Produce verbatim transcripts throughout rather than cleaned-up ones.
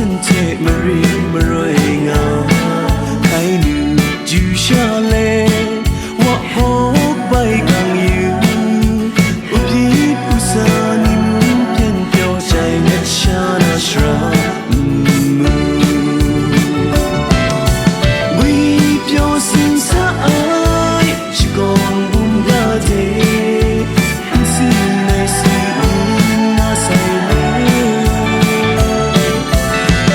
hte mari maroi nga, hkai nu ju sha let, wa hpawk bai gang yu, u byin u sa ni mung pyan pyaw jai nat sha na shara n mu. Ngwi pyaw sin sa ai, shakawn bum ga de, nsi nai si ning na sai le.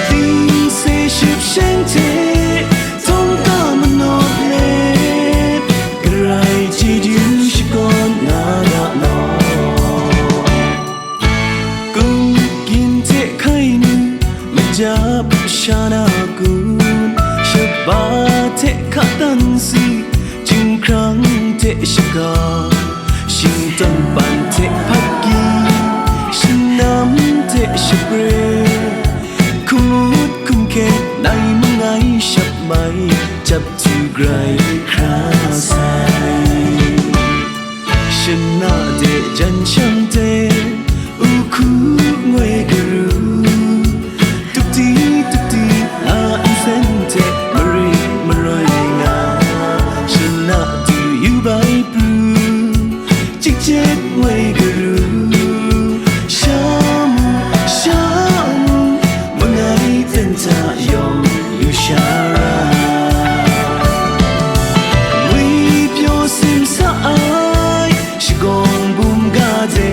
Dingse ship sheng hte, tawng ka manawt let, Karai chyeju shakawn na ra law. Kum gin hte hkai nu, majap sha na kun, shaba hte hka dan si, jinghkrang hte shaka, shington pan hte hpatki, shanam hte shapre, hkum ngut hkum hkyen nai mangai shap mai, chap tu grai hkra sai. Shana de jan shang de, u hku ngoi garu, tukti tukti a nsen hte mari maroi nga, shana du yu bai pru, chik chik ngoi garu, sha mu, sha mu, mangai ten hta yawng yu sha ra. Ngwi pyaw sim sa ai, shakawn bum ga de,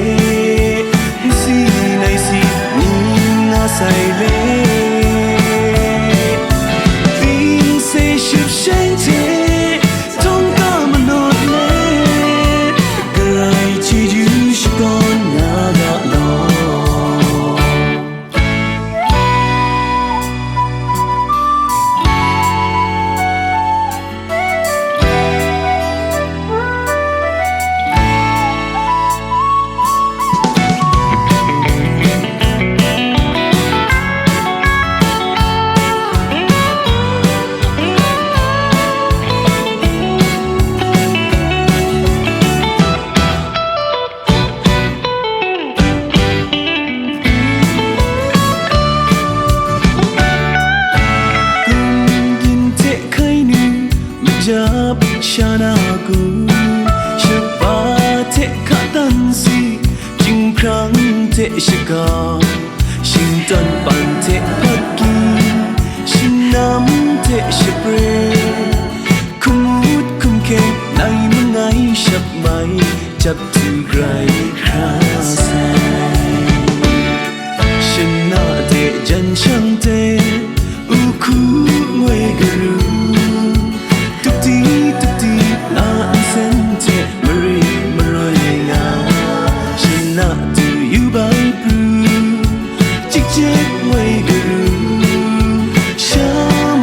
nsi nai si ning na sai le. Dingse ship sheng hte, tawng ka manawt let, Karai chyeju shakawn na ga law. Kum gin hte hkai nu, majap sha na kun, shaba hte hka dan si, jinghkrang hte shaka, shington pan hte hpatki, shanam hte shapre, hkum ngut hkum hkyen nai mangai shap mai, chap tu grai hkra sai. Shana de jan shang de, u hku ngoi garu, tukti tukti a nsen hte mari maroi nga, shana du yu bai pru, chik chik ngoi garu, sha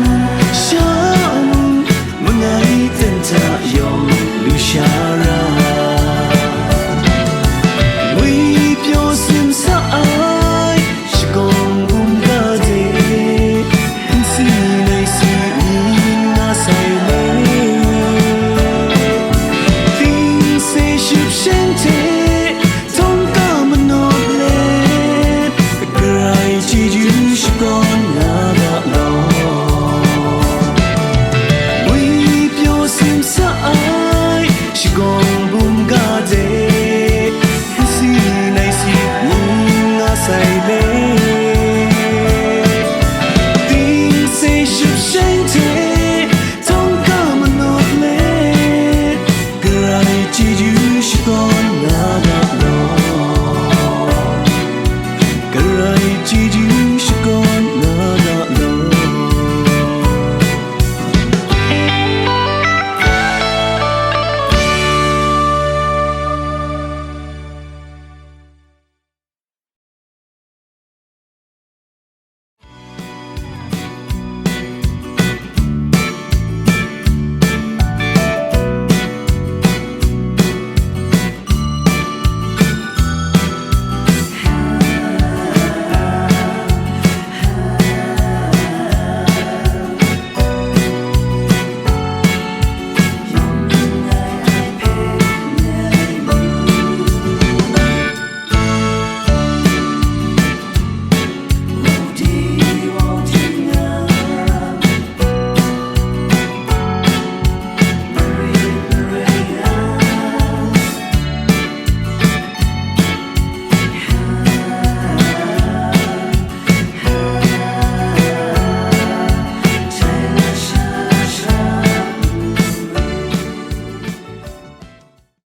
mu, sha mu, mangai ten hta yawng lu sha ra. Ngwi pyaw sim sa ai, shakawn bum ga de, nsi nai si ning na sai le. Dingse ship sheng hte, tawng ka manawt let, Karai chyeju shakawn